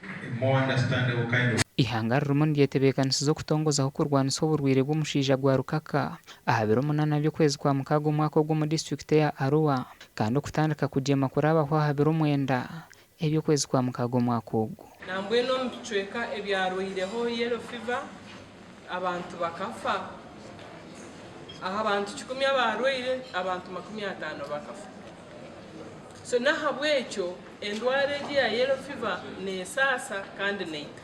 A more understandable kind of. Eihanga ririmu niryetebeekanisiza okutongozaho okurwanisa oburwaire bw'omushaija gwa rukaka aha biro munaana by'okwezi kwa mukaaga omwaka ogu omu disiturikiti eya Arua kandi okutandika kugyema kuraabaho aha biro mwenda eby'okwezi kwa mukaaga omwaka ogu. Nambwenu omu bicweka ebyarwaireho yellow fever abantu bakafa. Aha bantu kikumi abaarwaire, abantu 50 bakafa. So n'ahabw'ekyo endwara egi eya yellow fever neesaasa kandi neita.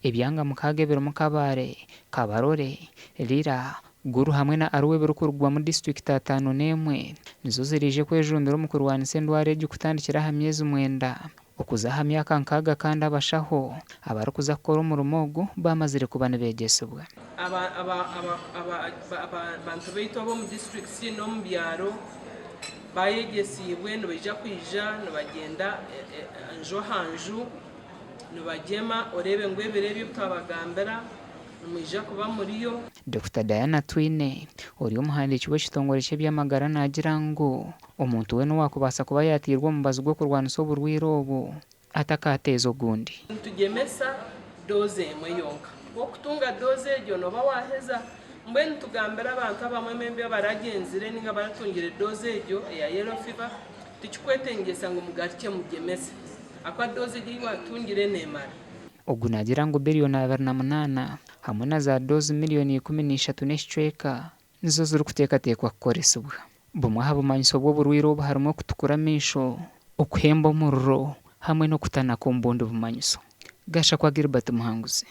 Ebyanga mukaaga ebirimu Kabale, Kabarole, Lira, Gulu hamwe na Arua ebirikurugwamu disiturikiti 51 nizo ziraije kwejumbira omu kurwanisa endwara egi kutandikira aha myezi mwenda okuza aha myaka nkaaga kandi abashaho abarikuza kukora omurimo ogu baamazire kuba nibeegyesibwa. Abantu baitu ab'omu disiturikiti n'omu byaro baayegyesiibwe nibaija kwija nibagyenda enju aha nju nibagyema oreebe ngu ebiro ebi ebi twabagambira nimwija kuba muriyo. Dokita Diana Atwine, ori omuhandiiki w'ekitongore ky'eby'amagara naagira ngu omuntu weena owaakubaasa kuba yaateirwe omubazi gw'okurwanisa oburwaire obu atakaateeza ogundi. Nitugyemesa doozi emwe yonka. Ku okutunga doozi egyo nooba waaheza. Mbwenu tugambira abantu abamwe maybe abaragyenzire ninga abaratungire doozi egyo eya yellow fever, tikikwetengyesa ngu mugarukye mugyemese ahakuba doozi egyo ei waatungire neemara. Ogu naagira ngu biriyoni 28 hamwe na za doozi miriyoni 13 n'ekicweka nizo zirikuteekateekwa kukoresibwa. Bumwe aha bumanyiso bw'oburwaire obu harimu okutukura amaisho, okuhemba omuriro hamwe n'okutanaka omu bundi bumanyiso. Gashakwa Gilbert Muhanguzi.